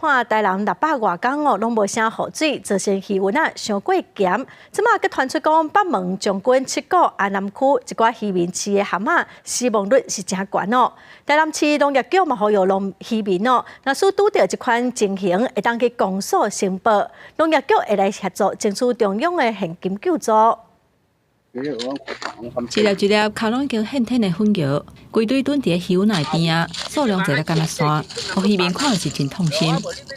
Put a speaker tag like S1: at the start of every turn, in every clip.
S1: 看台南600外工哦，攏無啥雨水，造成魚塭仔傷過鹹。這馬閣傳出講，北門將軍七股安南區一寡漁民飼的蚶仔死亡率是誠懸哦。台南市農業局嘛呼籲農漁民哦，若是拄著這款情形，會當去公所申報，農業局會來協助爭取中央的現金救助。
S2: 一粒一粒跤攏已經現天的粉蟯，規堆囤佇魚塭的邊仔，數量濟甲敢若山，予漁民看著是真痛心。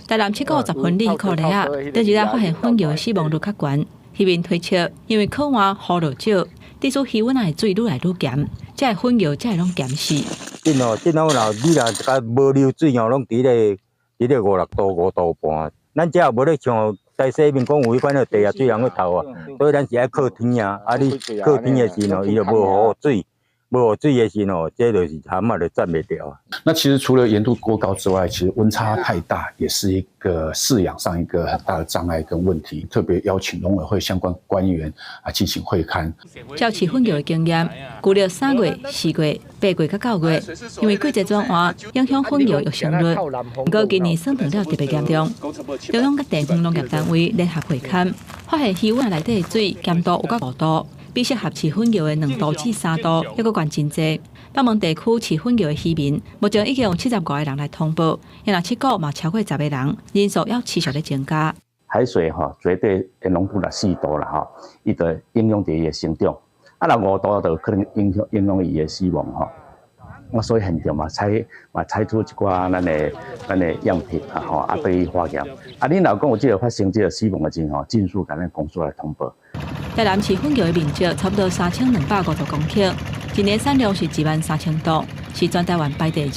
S2: 台南七股10分里箍犁仔，頂一日發現粉蟯的死亡率較懸。漁民推測，因為靠岸雨落少，致使魚塭的水愈來愈鹹，這个粉蟯才會攏鹹死。
S3: 這哦，這若你若共無流水哦，攏佇咧五六度、5度半。咱這無咧像台西面講有彼款的地下水人去頭啊，所以咱是愛靠天啊。啊，你靠天的時候，伊就無雨水，無雨水的時候，這就是蚶仔就站袂牢啊。
S4: 那其實除了鹽度過高之外，其實溫差太大也是一個飼養上一個很大的障礙跟問題。特別邀請農委會相關官員啊進行會勘。
S2: 照飼粉蟯的經驗，舊曆3月、4月、8月佮9月，因為季節轉換，影響粉蟯育成率。毋過今年霜凍了特別嚴重，中央佮地方農業單位聯合會勘，發現魚塭內底的水鹹度有到5度，比適合飼粉蟯的2度至3度，猶閣懸真濟。北門地區飼粉蟯的漁民，目前已經有75個人來通報，若七股嘛超過10個人，人數猶持續咧增加。
S5: 海水吼絕對的濃度若4度啦吼，伊就影響著伊的成長。啊，若5度就可能影響伊的死亡吼。我所以現場嘛採取一寡咱的樣品啊吼，啊對伊化驗。啊，恁若講有這个發生這个死亡的情況，盡速共咱公所來通報。
S2: 台南飼粉蟯的面積差不多3250公頃，一年產量是1萬3000噸，是全台灣排第二。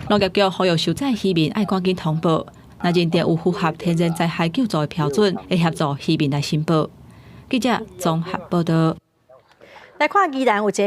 S2: 農業局呼籲受災漁民愛趕緊通報，若認定有符合天然災害救助的標準，會協助漁民來申報。記者綜合報道。
S1: 來看宜蘭有一个。